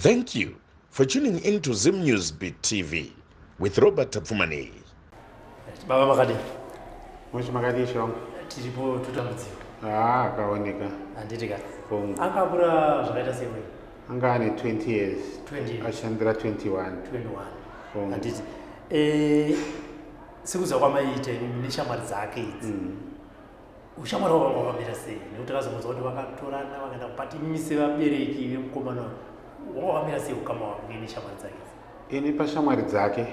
Thank you for tuning in to Zim News Beat TV with Robert Tapfumaneyi. Baba makadii? Mushe makadii shongo? Tiripo totambudzika. Ah, akaoneka. Handiti ka. Hongu. Akakura zvakaita sei wewe? Anga ane 20 years. 20 years. Ashandira 21. 21. Hongu. Handiti. Eh, sekuziva kwamaiita imimi neshamwari dzake idzi. Ushamwari hwavo hwanga hwakamira sei? Nekuti takazongonzwa kuti vakatorana vakaenda kupati imimi sevabereki vemukomana uyu, hwanga hwakamira sei ukama hwake neshamwari dzake idzi? Ini pashamwari dzake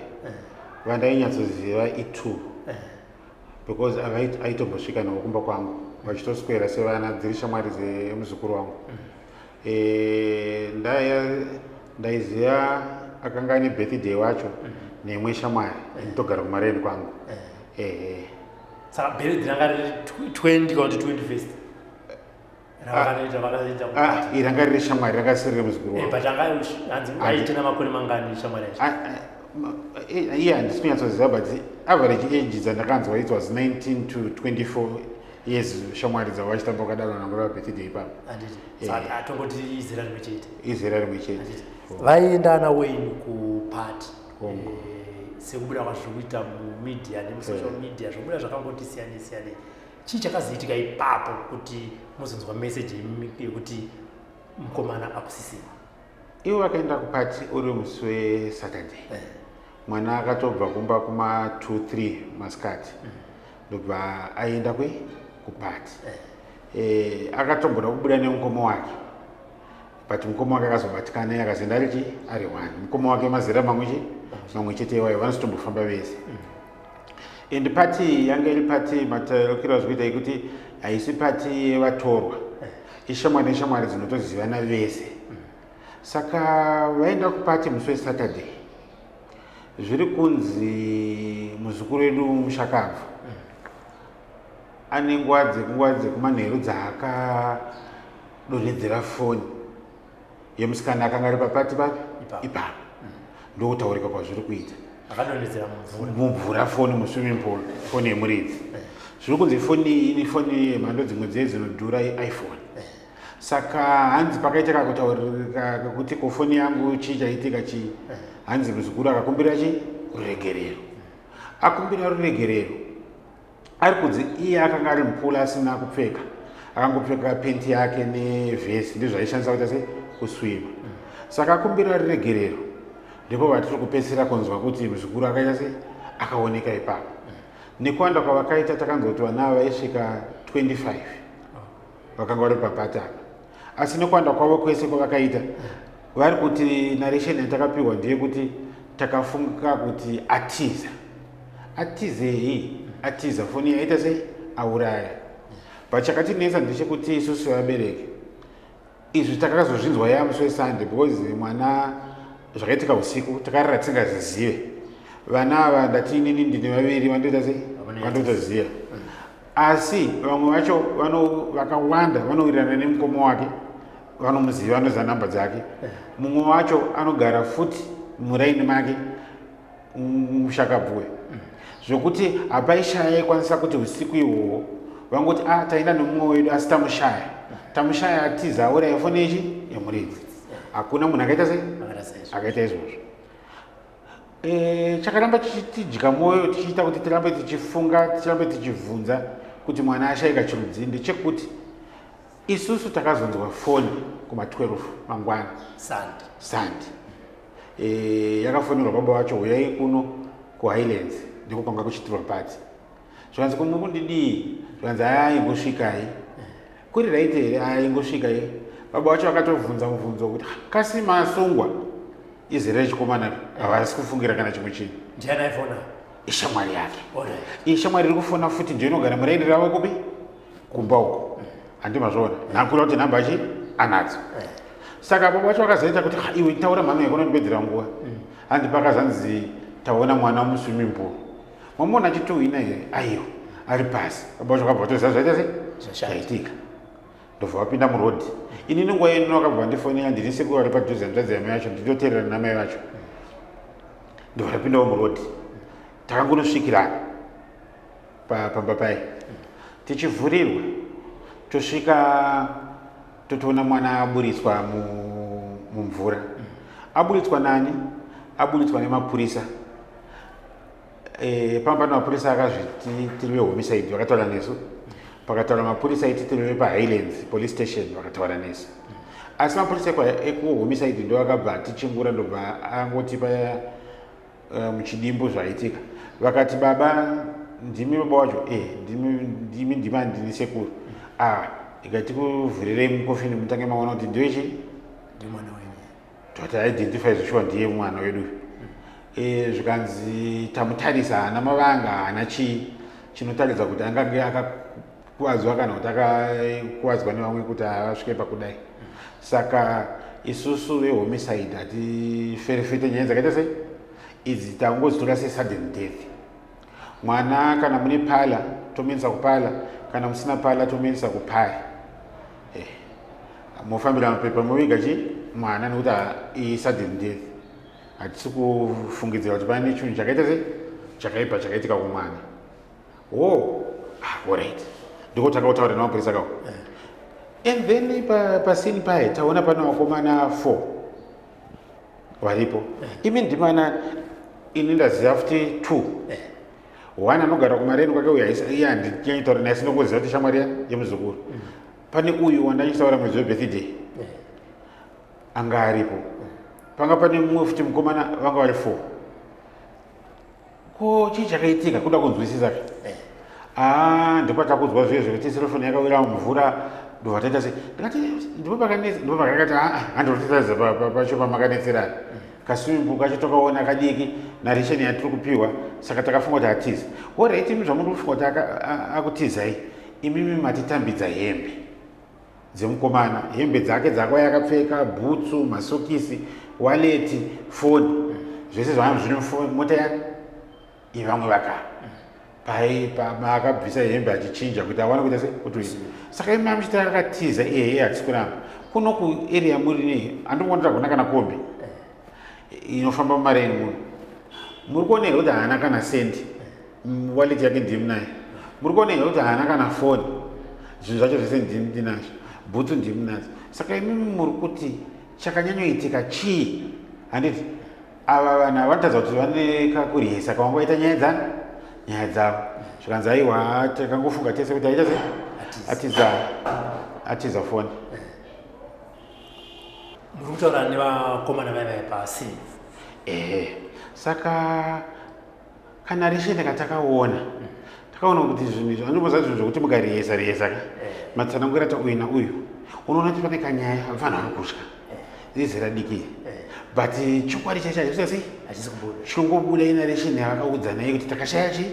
vandainyatsoziva i2 because aitombosvika navo kumba kwangu vachitoswera sevana dziri shamwari dzemuzukuru wangu. Ndaiziva akanga ane birthday wacho neimwe shamwari inotogara kumareni kwangu. Ehe. Saka birthday ranga riri 20 kana kuti 21st? Ravakaita, vakaita Ah, kupati. iri ranga riri shamwari, ranga risiri remuzukuru wangu. But anga hanzi aite namakore mangani shamwari yacho? Iye handisi kunyatsoziva, but average age dzandakanzwa it was 19 to 24 years shamwari dzavo vachitamba vakadaro nangura birthday ipapo. Handiti. Saka atongoti izera rimwe chete. Izera rimwe chete. Handiti. Vaienda ana Wayne kupati. Hongu. Sekubuda kwazviri kuita mumedia nemusocial media, zvobuda zvakangoti siyane siyane. Chii chakazoitika ipapo kuti muzonzwa message yekuti mukomana akusisina? Ivo vakaenda kupati uri musi weSaturday. Mwana akatobva kumba kuma 2 3 masikati, ndobva aenda kwe kupati. Akatomboda kubuda nemukoma wake, but mukoma wake akazobatikana akazoenda ari chi ari one. Mukoma wake mazera mamwe chi mamwe chete iwayo, vanozotombofamba vese. And pati yanga iri pati mataurikiro azvikuita yekuti haisi pati yevatorwa, ishamwari neshamwari dzinotozivana vese. Saka vaenda kupati musi weSaturday, zviri kunzi muzukuru wedu mushakabvu ane nguva dzekunguva dzekumanheru dzaakadonhedzera foni yemusikana akanga ari papati papi Ipapo. ipapo. Ndokutaurika kwazviri kuita. Akadonhedzera mumvura. Mumvura foni, muswimming pool, foni yemuridzi. Zviri kunzi foni iyi ni foni yemhando dzimwe dziye dzinodhura, iPhone. Saka hanzi pakaita kakutaurika kekuti ko foni yangu, chii chaitika chii. Hanzi muzukuru akakumbira chi ruregerero. Akumbira ruregerero, ari kunzi iye akanga ari mupool asina kupfeka, akangopfeka penti yake nevhesi, ndizvaishandisa kuita sei kuswima. Saka akumbira ruregerero, ndipo vatiri kupedzisira kunzwa kuti muzukuru akaita sei, akaoneka ipapo. Nekuwanda kwavakaita, takanzwa kuti vana ava vaisvika 25 vakanga vari papati apa. Asi nekuwanda kwavo kwese kwavakaita, vari kuti narration yatakapiwa ndeyekuti takafunga kuti atiza. Atizei? Atiza foni yaita sei, auraya. But chakatinetsa ndechekuti isusu vabereki izvi takazozvinzwa yamusi weSunday, because mwana zvakaitika usiku, takarara tisingazizive. Vana ava ndati inini ndine vaviri vandoita sei, vandotoziva, asi vamwe vacho vakawanda vanowirirana nemukoma wake, vanomuziva, vanoziva namba dzake. Mumwe wacho anogara futi muraini make mushakabvuwe, zvokuti hapaishaya ikwanisa kuti usiku ihwohwo vangoti a taenda nemumwe wedu asi tamushaya, tamushaya, atiza, auraya foni yechi yemuridzi. Hakuna munhu akaita sei Akaita seizvo. Akaita izvozvo. Chakaramba chichitidya mwoyo, tichiita kuti tirambe tichifunga, tichirambe tichibvunza kuti mwana ashayika chirudzi, ndechekuti isusu takazonzwa foni kuma12 mangwana. Sunday. Sunday. Yakafonerwa baba vacho, huyai kuno kuHighlands, ndiko kwanga kuchiitirwa pati. Zvikanzi kumwe kundidii? Zvikanzi aya ingosvikai. Kuri right here? Aya ingosvikai. Baba vacho vakatovhunza mubvunzo wekuti, "Ah, kasi masungwa?" Izera rechikomana, havasi kufungira kana chimwe chinhu. Ndiani aifona? Ishamwari yake. Alright. Iyi shamwari iri kufona futi ndiyo inogara muraini ravo kupi, kumba uko, handi mazvoona nhakura kuti nhamba chi anadzo. Saka baba vacho vakazoita kuti, "Ah, iwe taura mhano yako, unondipedzera nguva." Handi pakazanzi taona mwana muswimming pool, mamuona achituhwina here? Aiwa, ari pasi. Baba vacho vakabva vatoziva zvaita sei, Zvashata. zvaitika, ndobva vapinda murodhi. Inini nguva ino vakabva vandifonera, ndini sekuru vari padhuze, hanzvadzi yamai vacho, nditoteerera namai vacho. Ndobva tapindawo murodhi, takangonosvikirana pamba pai, tichivhurirwa, tosvika totoona mwana aburitswa mumvura. Aburitswa nani? Aburitswa nemapurisa. Pamba pane mapurisa akazviti tiri vehomicide, vakataura nesu. Pakataura mapurisa iti tiri vepaHighlands Police Station, vakataura nesu. Asi mapurisa ekuhomicide ndo akabva atichingura, ndobva angotipa muchidimbu zvaitika. Vakati, "Baba, ndimi baba wacho?" "E, ndimi, ndimi, ndima, ndini sekuru." "Ah, ikati kuvhurirei mukofini mutange maona kuti ndewechi." Ndimwana wenyu. Toti identify zveshuwa, ndiye mwana wedu. Zvikanzi tamutarisa, haana mavanga, haana chii chinotaridza kuti angange akakuvadzwa kana kuti akakuvadzwa nevamwe kuti asvike pakudai. Saka isusu vehomicide hatiferefete nyaya dzakaita sei idzi, tangozitora sesudden death. Mwana, kana mune parlour, tomuendesa kuparlour, kana musina parlour, tomuendesa kupai. Mofambira mapepa, moviga chi mwana, nekuti isudden death, hatisi kufungidzira kuti pane chinhu chakaita sei chakaipa chakaitika kumwana. Oh, ah, alright, ndiko takakutaura nemapurisa kako. And then pasini paye taona pane vakomana 4 varipo. Imi ndimana? Ini ndaziva futi 2. One anogara kumareni kwake uyu, iye handinyanyotaura naye, sinongoziva kuti shamwari yemuzukuru. Pane uyu wandachitaura mwedzi webirthday anga aripo. Panga pane mumwe futi mukomana, vanga vari 4. Ko chii chakaitika? Kuda kunzwisisa. Ah, ndipo takudzwa zviye zvekuti cellphone yakawira mumvura, ndobva taita sei. Ndikati ndipo pakanetsa, ndipo pakakati aa, handototaridza pacho pamakanetserana. Kaswimming pool kacho tokaona kadiki, narration yatiri kupiwa, saka takafunga kuti hatizi. Alright, imi zvamuri kufunga kuti akutizai, imimi matitambidza hembe dzemukomana, hembe dzake dzakauya akapfeka, bhutsu, masokisi, wallet, foni, zvese zvanga zviri mota yake. Ivamwe vaka pai paakabvisa hembe achichinja kuti awane kuita sei kuti. Saka imi mamuchiti akatiza iye, iye hatisi kuramba. Kuno kuarea muri nei, handikuona tagona kana kombi inofamba mumareni muno. Muri kuona here kuti haana kana sendi? Wallet yake ndimi nayo. Muri kuona here kuti haana kana foni? Zvinhu zvacho zvese ndimi ndinazvo, bhutsu ndimi nadzo. Saka imimi muri kuti chakanyanyoitika chii? Handiti ava vanhu ava vanotaridza kuti vane kakurihesa kavangoita nyaya dzani, nyaya dzavo. Zvikanzi aiwa, takangofunga tese kuti aita sei, atiza foni. Muri kutaura nevakomana vaya vaya pasi? Ehe. Saka kana risheni katakaona, takaona kuti zvinhu izvi anomboziva zvinhu zvokuti mukarihesa rihesa ka matsanangura ta uyu nauyu, unoona kuti pane kanyaya. Vanhu vari kutya izera diki, but chokwadi chacho hachisi sei. Hachisi kubuda. Chinongobuda inarration yavakaudza naye kuti takashaya chi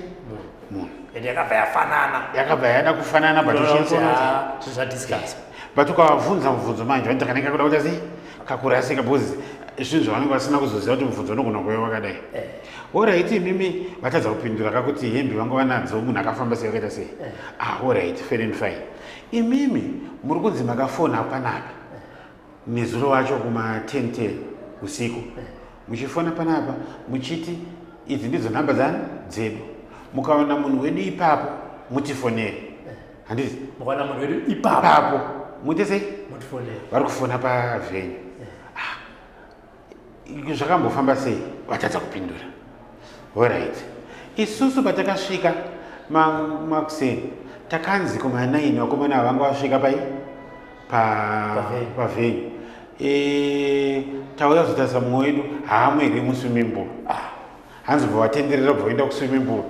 munhu. Ende yakabva yafanana. Yakabva yada kufanana, but zvinhu zvadiscuss. But ukavabvunza mubvunzo manje, vanoti kanenge kakuda kuita sei, kakurasika, because zvinhu zvavanenge vasina kuzoziva kuti mubvunzo unogona kuve wakadai. Alright, imimi vatadza kupindura kakuti hembe vanga vanadzo, munhu akafamba sei, vakaita sei. Ah, alright, fair and fine. Imimi muri kunzi makafona panapa nezuro wacho kuma 10 10 usiku, muchifona panapa muchiti idzi ndidzo nhamba dzani dzedu, mukaona munhu wedu ipapo mutifonere, handiti? Mukaona munhu wedu ipapo. Ipapo muite sei? Mutifonere. Vari kufona pavenue. Ah, zvakambofamba sei? Vatadza kupindura. Alright, isusu patakasvika makuseni, takanzi kuma9 vakomana ava vanga vasvika pai pavenue. Tauya kuzotarisa mumwe wedu, haamo here muswimming pool? Ah, hanzi bva vatenderera, bva vaenda kuswimming pool,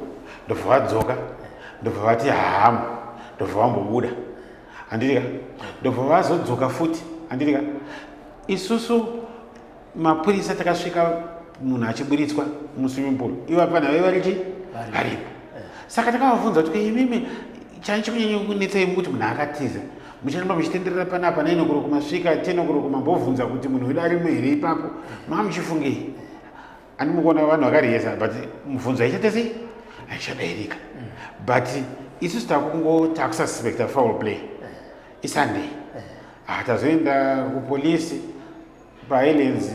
ndobva vadzoka, ndobva vati haamo, ndobva vambobuda, handitika? Ndobva vazodzoka futi, handitika? Isusu mapurisa takasvika munhu achiburitswa muswimming pool, ivo apana vaiva richi varipo. Saka takavabvunza kuti imimi chani chikunyanya kunetsai mukuti munhu akatiza, mucharamba muchitenderera panapa 9 o'clock, masvika 10 o'clock, mambobvunza kuti munhu wedu arimo here ipapo, maa muchifungei? Andimikuona vanhu vakarihesa, but mubvunzo haichaita sei, haichadairika. But isusu takungo takususpecta foul play. Isunday. Ah, tazoenda kupolisi paHighlands,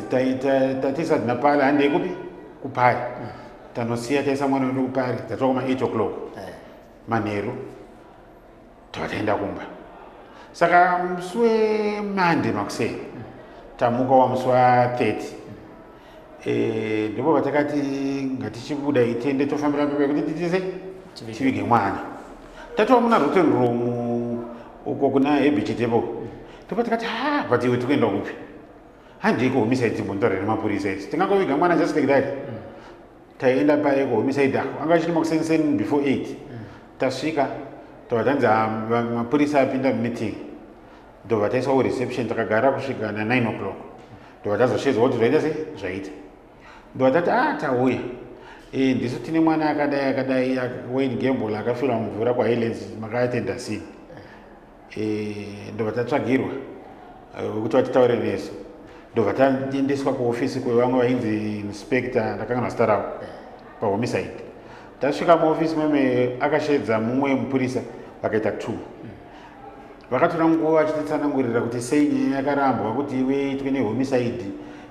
tatisa tina parlour, handei kupi, kupari. Tanosiya taisa mwana wedu kupari, tatova kuma 8 o'clock manheru, tava taenda kumba. Saka musi weMonday makuseni tamuka, wa musi wa30. Eh, ndipo patakati ngatichibuda itende tofambira mberi kuti titise tivige mwana. Tatova muna rotten room uko kuna Happy Chitepo. Ndipo tikati ha but iwe tikuenda kupi? Handei kuhomicide timbontaura nemapurisa idzi. Tingangoviga mwana just like that. Taenda paye kuhomicide ako. Anga achiri makuseniseni before 8. Tasvika tobva tanzi ah, mapurisa apinda mumeeting. Ndobva taiswa kureception takagara kusvika na 9 o'clock. Ndobva tazoshedzwa kuti zvaita sei? Zvaita. Ndobva tati ah tauya. Eh, ndisu tine mwana akadai akadai Wayne Gamble akafira mumvura kuHighlands makaatenda scene. Eh, ndobva tatsvagirwa kuti vatitaure nesu. Ndobva taendeswa kuofisi kwevamwe vainzi inspector ndakanganwa zita ravo pahomicide. Tasvika muofisi meme akashedza mumwe mupurisa vakaita 2. Vakatora nguva vachititsanangurira kuti sei nyaya yakarambwa kuti iwe itwe nehomicide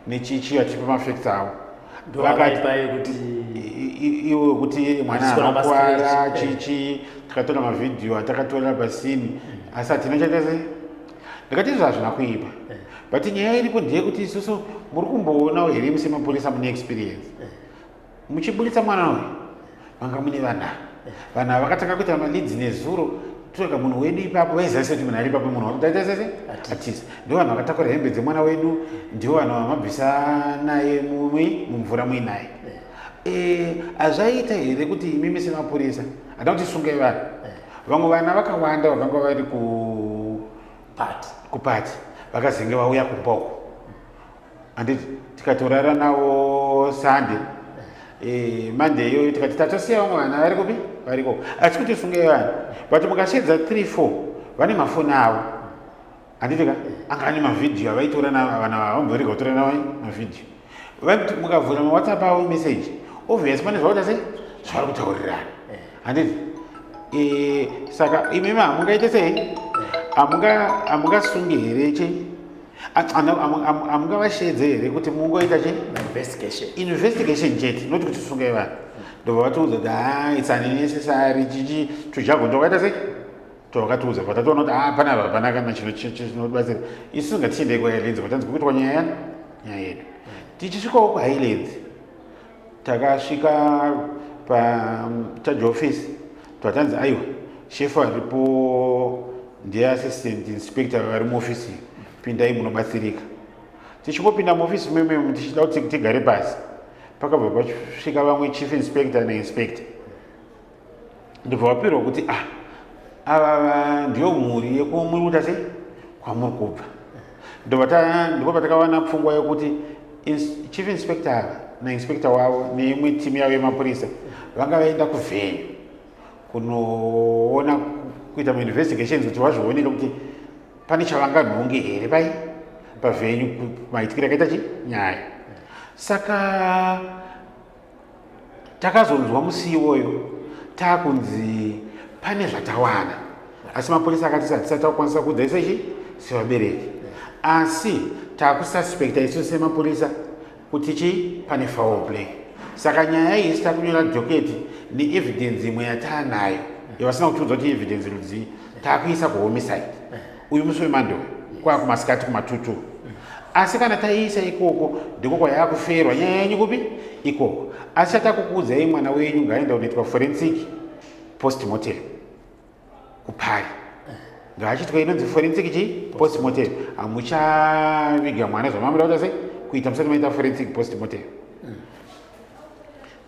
nechichi vachipa mafacts avo. Vakati iwe kuti mwana anakwara chichi takatora mavhidhiyo atakatora pasini asi hatina chaita sei ndikati izvo hazvina kuipa but nyaya iripo ndeyekuti isusu muri kumboonawo here imi semapurisa mune experience muchiburitsa mwana uyu manga mune vana vanhu ava vakatanga kuita maleads nezuro toga munhu wedu ipapo vaiziva sei kuti munhu ari ipapo munhu wakuti sese atiza ndivo vanhu vakatakura hembe dzemwana wedu ndivo vanhu vamabvisa naye mumwe mumvura muinaye hazvaita here kuti imimi semapurisa hada kuti sungai vanhu vamwe vana vakawanda vakanga vari kupati vakazenge vauya kumba uko handiti tikatorara navo Sunday Monday iyoyo tikati tatosiya vamwe vana vari kupi variko asi kuti sungai vanhu but mukashedza 3 4 vane mafoni avo handiti ka anga ane mavhidhiyo avaitora vana vamborega kutora navo mavhidhiyo vanoti mukavhura mawhatsapp avo message obvious pane zvavakuita sei zvavari kutaurirana handiti saka imimi hamungaite sei hamungasungi here chei hamungavashedze here kuti mungoita che investigation chete not kuti sungai vanhu ndobva vatiudza kuti ha it's unnecessary chichi tujago ndokaita sei twakatiudza but tatoona kuti ah panapa hapana kana chinobatsira isu ngatichiendei kuHighlands kwatanzi kuitwa nyaya nyaya yedu tichisvikawo kuHighlands takasvika pacharge office twatanzi aiwa shefu aripo ndiye assistant inspector vari muofisi pindai munobatsirika tichingopinda muofisi mememo tichida kuti tigare pasi pakabva pasvika vamwe chief inspector neinspector ndobva vapirwa kuti ah ava ndiyo mhuri yekumuri kuita sei kwamuri kubva ndipo patakawana pfungwa yekuti chief inspector ava nainspector wavo neimwe timu yavo yemapurisa vanga vaenda kuvenue kunoona kuita mainvestigations kuti vazvionere kuti pane chavanganhonge here pai pavenue maitikiro akaita chi nyaya saka takazonzwa musi iwoyo takunzi pane zvatawana asi mapurisa akati hatisati takukwanisa kuudza isu ichi sevabereki asi takususpecta isu semapurisa kuti chi pane foul play saka nyaya iyi isi takunyora docket neevidence imwe yataanayo yavasina kutiudza kuti evidence rudzii takuisa kuhomicide uyu musi weMonday kwakumasikati kumatutu asi kana taiisa ikoko ndiko kwayakufeerwa nyaya yenyu kupi ikoko asi chatakukuudzai mwana wenyu ngaaenda kunoitwa forensic postmortem kupari ngaachitwa inonzi forensic chi postmortem hamuchaviga mwana zvamamuda kuita sei kuita musati maita forensic postmortem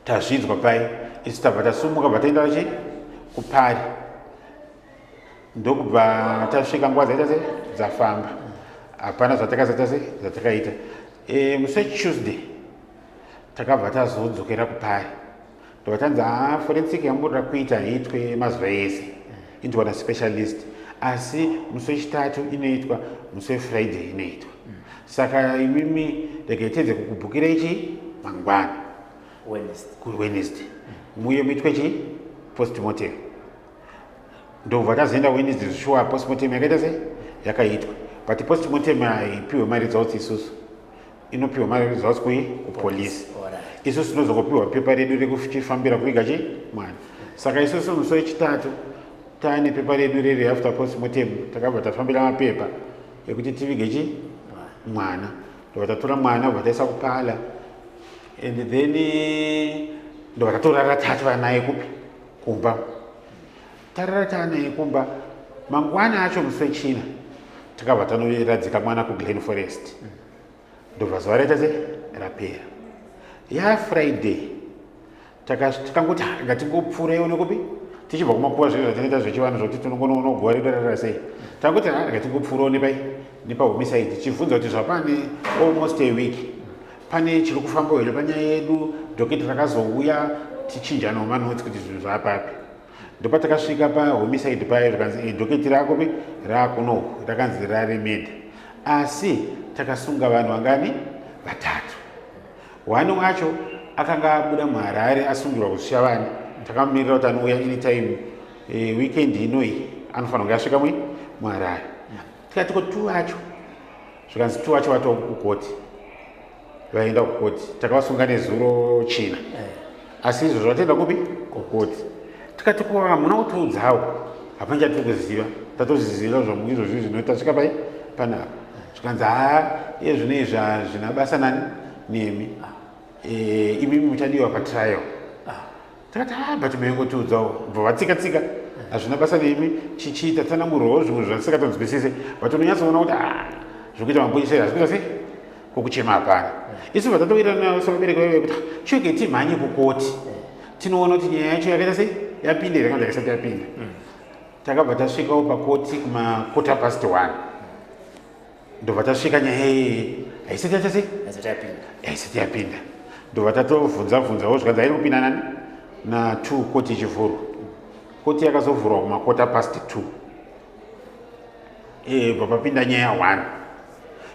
tazvinzwa pai isu tabva tasumuka bva taenda chi kupari ndokubva tasvika nguva dzaita sei dzafamba hapana zvatakazoita sei zvatakaita musi weTuesday takabva tazodzokera kupari ndobva tanzi ha forensic yamboda kuita haitwe mazuva ese inoitwa naspecialist asi musi wechitatu inoitwa musi weFriday inoitwa saka imimi regai tiedze kukubhukira ichi mangwana kuWednesday muye muitwe chi postmortem ndobva tazoenda Wednesday sure postmortem yakaita sei yakaitwa but postmortem haipiwe maresults isusu inopiwa maresults kui kupolisi isusu tinozongopiwa pepa redu rekuchifambira kuviga chi mwana saka isusu musi wechitatu taane pepa redu riri after postmortem takabva tafambira mapepa ekuti tivige chi mwana ndobva tatora mwana bva taisa kuparlour. And then ndobva tatorara tati vanaye kupi? Kumba. Tarara taanaye kumba. Mangwana acho, musi weChina, takabva tanoradzika mwana kuGlen Forest. Ndobva zuva raita se rapera. YaFriday takangoti, "Ah, ngatingopfuureiwo nekupi tichibva kumakuva." Zvinhu zvatinoita zvechivanhu zvokuti tinongonoona guva redu rarara sei. Tangoti, "Ah, ngatingopfuurawo nepai nepahomicide," tichibvunza kuti zvapane almost a week, pane chiri kufamba here panyaya yedu? Docket rakazouya, tichinjanawo manotes kuti zvinhu zvaapapi. Ndopatakasvika pahomicide payo, zvikanzi, "Docket rakopi raakuno." Rakanzi raremedha, asi takasunga vanhu vangani? Vatatu. One wacho akanga abuda muHarare, asungirwa kuZvishavane. Takamumirira kuti anouya anytime. Weekend inoi anofanira kunge asvika muHarare. Tikati, "Ko two vacho?" Zvikanzi, "Two vacho vatoo kukoti, vaenda kukoti. Takavasunga nezuro China, asi izvozvo vatoenda kupi? Kukoti." Tikati, "Ko hamuna kutiudzawo? Hapana chatiri kuziva, tatozviziva zvamu izvozvi zvino tasvika pai panapa." Zvikanzi, "Haa, iye zvino izvi hazvina basa nani nemi. Imimi muchadiwa patrial." Takati, "Ha, but maingotiudzawo." Bva vatsika tsika, "Hazvina basa nemi." Chichiita tsanangurwawo zvimwe zvasikatonzwisise, but unonyatsoona kuti a zvekuita mapurisa hazvikuita sei, kwokuchema hapana. Isu bva tatowirirana sevabereki vaive kuti chioke timhanye kukoti, tinoona kuti nyaya yacho yakaita sei, yapinda here kana kuti haisati yapinda. Takabva tasvikawo pakoti kuma 1:15. Ndobva tasvika, nyaya iyi haisati yaita sei? Haisati yapinda. Haisati yapinda. Ndobva tatovhunza bvunzawo, zvikanzi hairi kupinda nani? Na2 koti ichivhurwa. Koti yakazovhurwa kuma 2:15. Bva papinda nyaya 1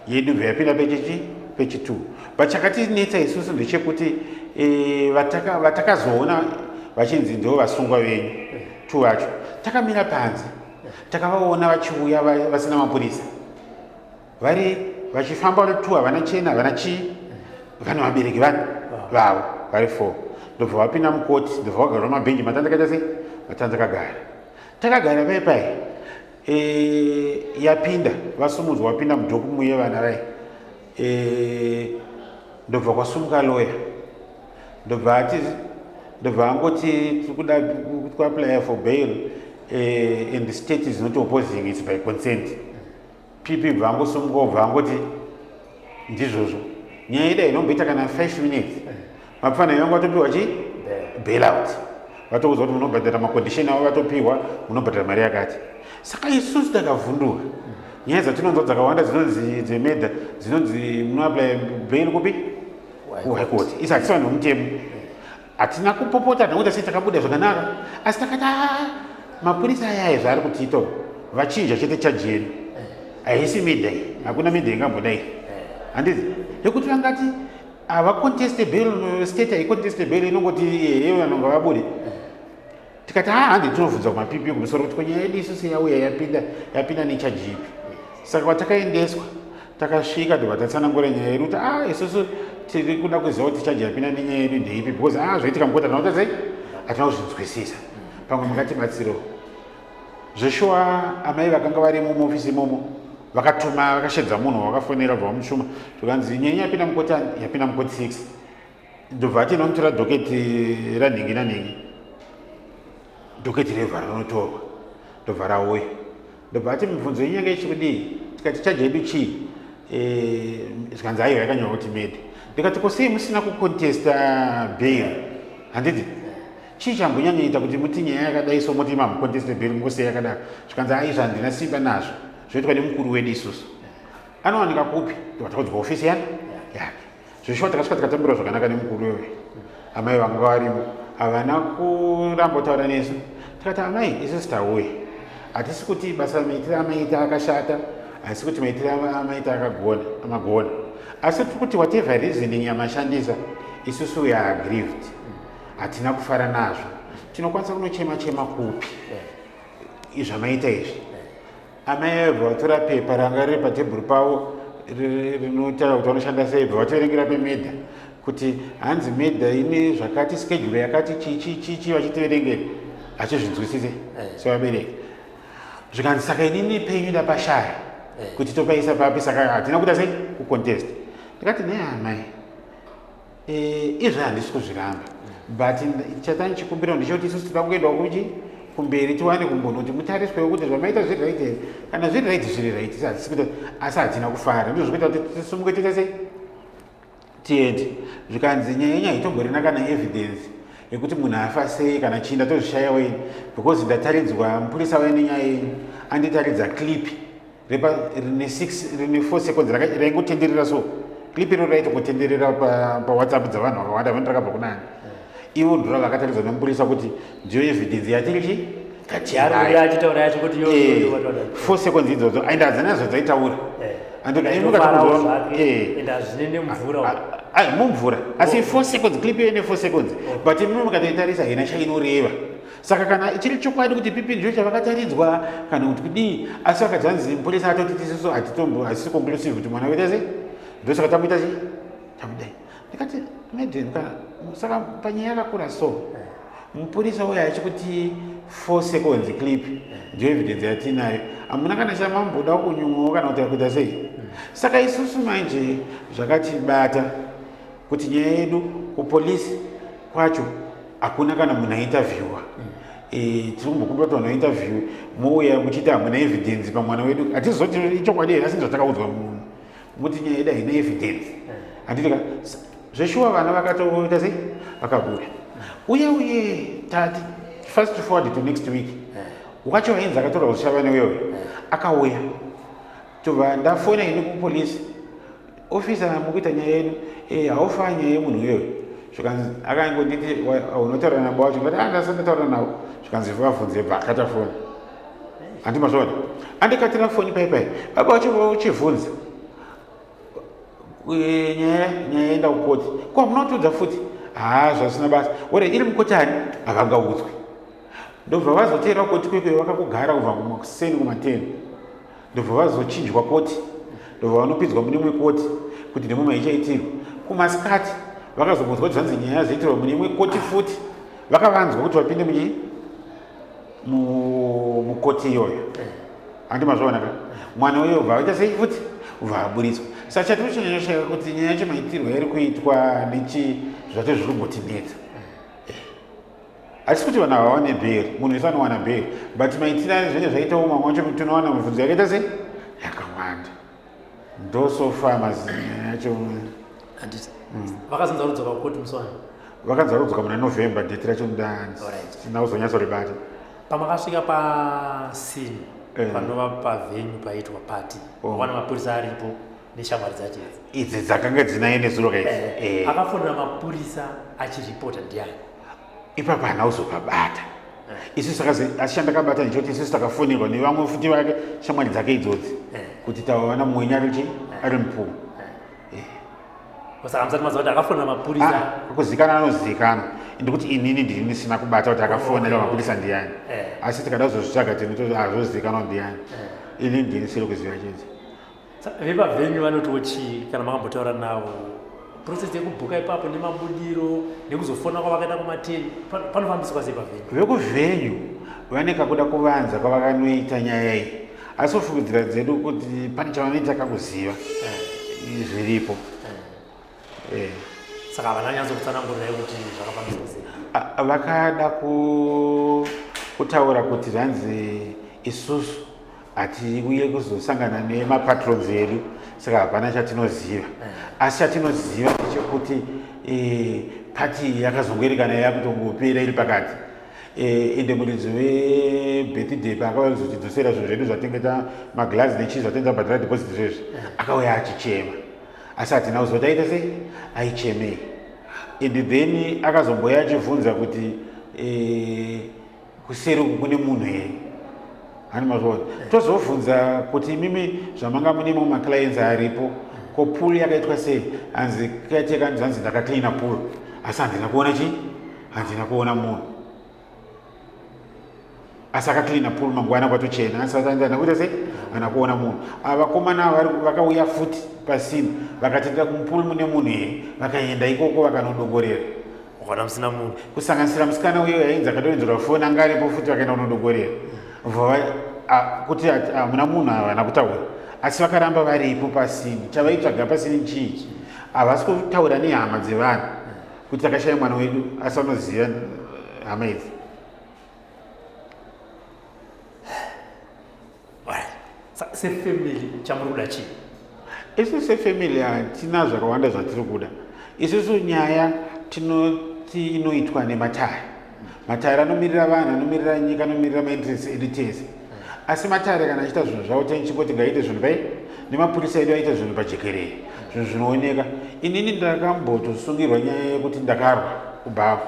yedu, bva yapinda pechichi pechi2. But chakatinetsa isusu ndechekuti vatakazoona vachinzi ndo vasungwa venyu two vacho, takamira panze, takavaona vachiuya vasina mapurisa, vari vachifamba vari two, havana chena, havana chii, vane vabereki vani vavo vari four. Ndobva vapinda mukoti, ndobva vagara mabhenji matanda kaita sei, matanda kagara. Takagara pai pai, yapinda, vasumudzwa, vapinda mudock muye vana vai. Ndobva kwasumuka loya, ndobva ati, ndobva angoti, "Tiri kuda kuapplya for bail, and the state is not opposing, it's by consent." PP bva angosumuka, obva angoti, "Ndizvozvo." Nyaya ida inomboita kana 5 minutes, mapfana yangu vatopiwa chi bail out, vatoudzwa kuti munobhadhara macondition avo, vatopiwa, munobhadhara mari yakati. Saka isusu takavhunduka. Nyaya dzatinonzwa dzakawanda dzinonzi dzemurder, dzinonzi munoapply bail kupi? KuHigh Court. Isi hatisi vanhu vemutemo, hatina kupopota nekuti sei takabuda zvakanaka, asi takati, "Ah, mapurisa ayaya zvaari kutiita, vachinja chete charge yedu, haisi murder iyi. Hakuna murder ingambodai, handizi yekuti vangati havaconteste bail. State haiconteste bail, inongoti ehe, vanhu ngavabude." Tikati, "Ha, handi tinovhunza kumaPP kumusoro kuti kwenyaya yedu isusu yauya yapinda, yapinda necharge ipi?" Saka kwatakaendeswa, takasvika, ndobva tatsanangura nyaya yedu kuti, "A, isusu tiri kuda kuziva kuti charge yapinda nenyaya yedu ndeipi, because a zvoitika mukoti hatina kuita sei, hatina kuzvinzwisisa. Pamwe mungatibatsirawo." Zveshuwa, amai vakanga varimo muofisi imomo vakatuma, vakashedza munhu wakafonera, bva vamushuma. Zvikanzi, "Nyaya yapinda mukoti ani?" "Yapinda mukoti 6." Ndobva ati, "Inomutora docket ranhingi nanhingi." Docket rebva rinotorwa, ndobva rauya. Ndobva ati, "Mibvunzo yenyu yanga ichikudii?" Tikati, "Charge yedu chii?" Zvikanzi, "Aiwa, yakanyorwa kuti murder." Ndikati, "Ko sei musina kucontesta bail? Handiti chii chambonyanyoita kuti muti nyaya yakadai so muti mamuconteste bail, mungosiya yakadaro?" Zvikanzi, "Aizvo handina simba nazvo, zvoitwa nemukuru wedu isusu. Anowanika kupi?" Ndobva takudzwa ofisi yani yake. Zveshuwa, takasvika, tikatambirwa zvakanaka nemukuru wewe. Amai vanga varimo, havana kuramba kutaura nesu. Tikati, "Amai, isusu tauya, hatisi kuti basa maitiro amaita akashata, hatisi kuti maitiro amaita akagona, amagona, asi tiri kuti whatever reasoning yamashandisa, isusu we are aggrieved, hatina kufara nazvo. Tinokwanisa kunochema chema kupi zvamaita izvi?" Amai vabva vatora pepa ranga riri patebhuru pavo rinotaura kuti vanoshanda sei, bva vatoverengera pemurder kuti hanzi murder ine zvakati, schedule yakati, chichi chichi, vachitiverengera hachizvinzwisise sevabereki. Zvikanzi, "Saka inini penyu ndapashaya kuti topaisa papi, saka hatina kuita sei kucontest." Ndikati, "Neamai." Izvi handisi kuzviramba, but chatani chikumbiro ndechekuti isusu tinoda kuendawo kuchi kumberi tiwane kumbonoti mutariswewo kuti zvamaita zviri right here. Kana zviri right, zviri right. Isi hatisi kuita, asi hatina kufara. Ndizvo zvikuita kuti tisumuke tiite sei, tiende. Zvikanzi nyaya yenyu haitomborina kana evidence yekuti munhu afa sei kana chii. Ndatozvishayawo ini because ndataridzwa mupurisa uya nenyaya yenyu, anditaridza clip repa rine 6, rine 4 seconds raingotenderera. So clip iro raitongotenderera paWhatsApp dzavanhu vakawanda vanoti rakabva kunani. Ivo ndora vakataridzwa nemupurisa kuti ndiyo evidence yatiri chi. Yaari achitaura yacho kuti yo. 4 seconds idzodzo aenda hadzina zvodzaitaura. Andofarawo zvake, ende hazvine nemvura. Ai, mumvura, asi 4 seconds clip iyo ine 4 seconds, but imimi mukatoitarisa haina chainoreva. Saka kana chiri chokwadi kuti pipi ndicho chavakataridzwa kana kuti kudii, asi vakati hanzi mupurisa atoti tisiso hatitombo hasisi conclusive kuti mwana waita sei, ndosaka tamuita sei, tamudai. Ndikati, "Madam, kana saka panyaya yakakura so, mupurisa uyo achikuti 4 seconds clip ndiyo evidence yatinayo, hamuna kana chamamboda kunyumwawo kana kuti kuita sei?" Saka isusu manje zvakatibata kuti nyaya yedu kupolisi kwacho hakuna kana munhu ainterviewa. Tiri kumbokumbira kuti vanhu vainterview, mouya muchiita hamuna evidence pamwana wedu. Hatizoti ichokwadi here, asi ndozvatakaudzwa munhu muti nyaya yedu haina evidence, handiti ka? Zveshuwa vana vakatoita sei, vakabuda uye tati fast forward to next week, wacho vainzi akatorwa kuZvishavane uyoyo akauya. Tobva ndafona ini kupolisi officer, mukuita nyaya yedu, haufaa nyaya yemunhu uyoyo. Zvikanzi akangonditi, "Unotaura nabo wacho?" Ndati, "Ah, ndataura navo." Zvikanzi, "Vabvunze." Bva akata foni, handi mazvaona, andikatira foni pai baba wacho uchivhunza nyaya yaenda kukoti ko hamuna futi. Haa, zvasina basa ore iri mukoti, hani havangaudzwi. Ndobva vazoteera koti kwekwe, vakakugara kubva kumakuseni kuma10. Ndobva vazochinjwa koti, ndobva vanopinzwa mune imwe koti kuti ndimo maichaitirwa. Kumasikati vakazobvunzwa kuti zvanzi nyaya yazoitirwa mune imwe koti futi, vakavanzwa kuti vapinde muchi mukoti iyoyo, handi mazvaona ka? Mwana uyo bva vaita sei futi, ubva aburitswa. Saka chatinochanyanya kuti nyaya yacho maitirwa iri kuitwa nechi zvacho zviri kumbotinetsa. Hatisi kuti vanhu havawane bheri, munhu wese anowana bheri, but maitiro zvinenge zvaitawo mamwe wacho tinowana mibvunzo yakaita sei, yakawanda. Ndo so far mazinyaya yacho. Handiti vakazonza kudzoka kukoti musi wani? Vakanzi kudzoka muna November, date racho ndasina kuzonyatsoribata. Pamakasvika pascene, panova pavenue paitwa party, wana mapurisa aripo neshamwari dzacho idzi? Idzi dzakanga dzinaye nezuro kaidzi. Akafonera mapurisa achiripota ndiani? Ipapo hana kuzopabata isusu asi chandakabata ndechekuti isusu takafonerwa nevamwe futi vake, shamwari dzake idzodzi, kuti tawana mwenye ari chi ari mupool. Saka musati maziva kuti akafonera mapurisa? Ah, kuzikanwa anozikanwa, ndikuti inini ndini ndisina kubata kuti akafonera mapurisa ndiani. Asi tikada kuzozvitsvaga tinototi azvozikanwa ndiani, inini ndini siri kuziva chete. Vepavenue vanotiwo chii kana makambotaura navo? Process yekubhuka ipapo nemabudiro nekuzofona kwavakaita kuma10, panofambiswa sei pavenue? Vekuvenue vane kakuda kuvanza kwavakanoita nyaya iyi, asi kufungidzira dzedu kuti pane chavanoita kakuziva zviripo. Saka havana nyanzokutsanangurirai kuti zvakafambiswa sei? Vakada kutaura kuti zvanzi isusu hatiuye kuzosangana nemapatrons edu, saka hapana chatinoziva. Asi chatinoziva ndechekuti party yakazongoerekana yakutongopera iri pakati. Ende muridzi webirthday paakauya kuzotidzosera zvinhu zvedu zvatengeta, maglazi nechii zvatenge tabhadhara deposit zvezvi, akauya achichema, asi hatina kuziva kuti aita sei, aichemei. And then akazomboya achibvunza kuti kuseri uku kune munhu here, hani mazvaona? Tozobvunza kuti, "Imimi zvamanga mune mamwe maclients aripo, ko pool yakaitwa sei?" Hanzi caretaker, hanzi, "Ndakacleana pool, asi handina kuona chii, handina kuona munhu." Asi akacleana pool mangwana kwatochena, asi handina kuita sei, handina kuona munhu. Ava vakomana vakauya futi pasina, vakatendera kumupool mune munhu here, vakaenda ikoko vakanodongorera. Ukaona musina munhu. Kusanganisira musikana uyo yainzi akatoridzirwa foni anga aripo futi, vakaenda kunodongorera kuti hamuna munhu, havana kutaura, asi vakaramba varipo pasini. Chavaitsvaga pasini chii? Havasi kutaura nehama dzevanhu. kuti takashaya mwana wedu asi vanoziva hama idzi. Sefamily chamuri kuda chii? Isu sefamily hatina zvakawanda zvatiri kuda. Isusu nyaya tinoti inoitwa nematare. Matare anomirira vanhu, anomirira nyika, anomirira mainterest edu tese. Asi matare kana achiita zvinhu zvavo tichingoti ngaite zvinhu pai nemapurisa edu aite zvinhu pajekerere, zvinhu zvinooneka. Inini ndakambotosungirwa nyaya yekuti ndakarwa kubhawa.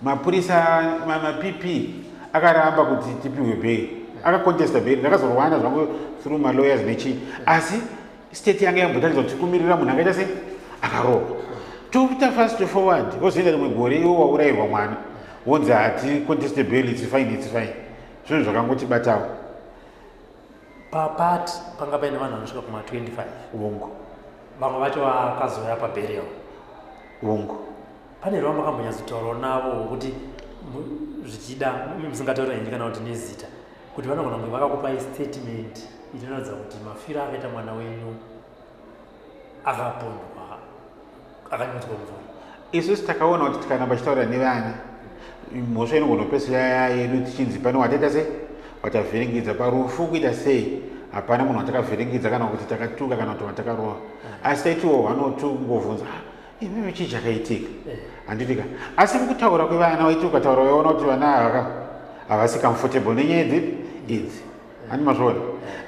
Mapurisa maPP akaramba kuti tipiwe bail, akacontesta bail. Ndakazorwana zvangu through malawyers nechii, asi state yanga yambotaridza kuti kumirira munhu akaita sei akarohwa. Toita fast forward, wozoenda rimwe gore iwo waurayirwa mwana, wonzi hati conteste bail, it's fine, it's fine. Zvinhu zvakangotibatawo. Papati panga paine vanhu vanosvika kuma 25. Hongu. Vamwe vacho vakazouya paburial. Hongu. Pane here vamakambonyatsotaurawo navo kuti zvichida musingataura henyu kana kuti nezita kuti vanogona kunge vakakupai statement inoratidza kuti mafiro akaita mwana wenyu akapondwa akanyudzwa mvura? Isusu takaona kuti tikaramba tichitaura nevana mhosva inogona kupedzisira yedu tichinzi pane wataita sei watavhiringidza parufu kuita sei. Hapana munhu watakavhiringidza kana kuti takatuka kana kuti watakarova, asi taitiwo vanotungovhunza imimi chii chakaitika, handitika. Asi mukutaura kwevana waiti ukataura waiona kuti vana ava havasi comfortable nenyaya dzipi idzi, handi mazviona.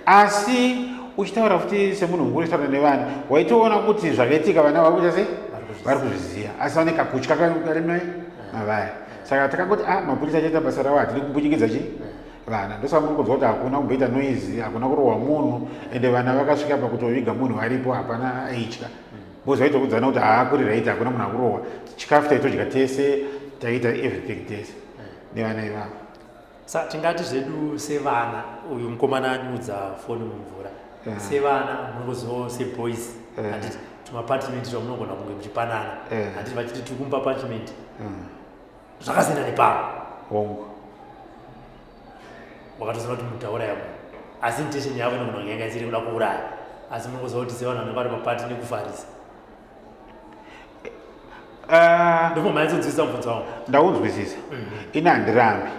Asi uchitaura futi semunhu mukuru uchitaura nevana waitoona kuti zvakaitika vana vari kuita sei vari kuzviziva, asi vane kakutya kari mavari. Saka takangoti a mapurisa achaita basa ravo, hatidi kumbunyikidza chii vana. Ndosaka muri kunzwa kuti hakuna kumboita noise, hakuna kurohwa munhu, ende vana vakasvika pakutoviga munhu varipo, hapana aitya because vaitokudzana kuti haa kuri right, hakuna munhu akurohwa. Chikafu taitodya tese, taiita everything tese nevana ivavo. Sa tingati zvedu sevana, uyu mukomana anyudza foni mumvura, sevana munongozivawo seboys, handiti tumapartment twamunogona kunge muchipanana, handiti vachiti tiri kumupa parchment, zvakasiyana nepamwe. Hongu. Wakatoziva kuti mutauraya munhu, asi intention yavo inogona kunge yanga isiri kuda kuuraya, asi munongoziva kuti sevanhu vanenge vari papati nekufarisa. Ndobva manyatsonzwisisa mubvunzo wangu? Ndaunzwisisa, ini handirambi.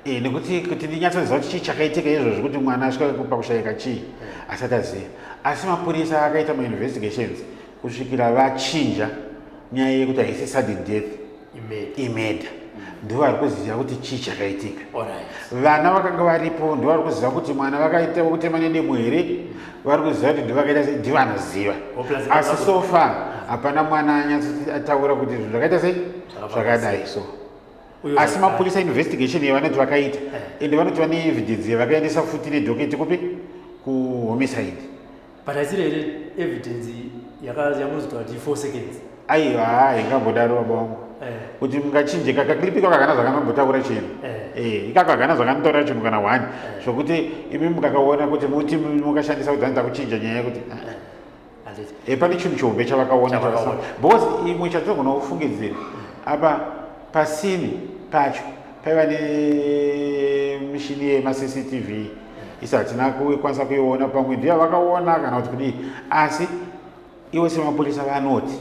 Nekuti kuti ndinyatsoziva kuti chii chakaitika izvozvo kuti mwana asvika pakushayika chii asati aziva. Asi mapurisa akaita mainvestigations kusvikira vachinja nyaya yekuti haisi sudden death, imurder. Ndivo vari kuziva kuti chii chakaitika. Vana vakanga varipo ndivo vari kuziva kuti mwana vakaita kutema nedemo here, vari kuziva kuti ndivakaita sei, ndivo vanoziva. Asi so far hapana mwana anyatsotaura kuti zvinhu zvakaita sei zvakadai so. Asi mapurisa investigation yavanoti vakaita, ende vanoti vane evidence yavakaendesa futi nedocket kupi kuhomicide. But haisiri here evidence yamunozotaura kuti 4 seconds? Aiwa, haingambodaro baba wangu, kuti mungachinje kakaclip ikako hakana zvakanambotaura chinhu. Ikako hakana zvakanotaura chinhu kana one, zvokuti imi mukakaona kuti muti mukashandisa kuti anza kuchinja nyaya yekuti pane chinhu chihombe chavakaona, because imwe chatinogona kufungidzira apa pasini pacho paiva nemishini yemaCCTV, isu hatina kukwanisa kuiona, pamwe ndiyo vakaona kana kuti kudii. Asi ivo semapurisa vanoti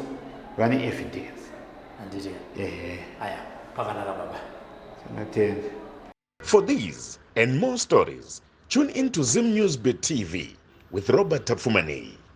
vane evidence. Handiti? Ehe. Aya, pakanaka baba. Tinotenda. For these and more stories, tune in to Zim News Bit TV with Robert Tafumani.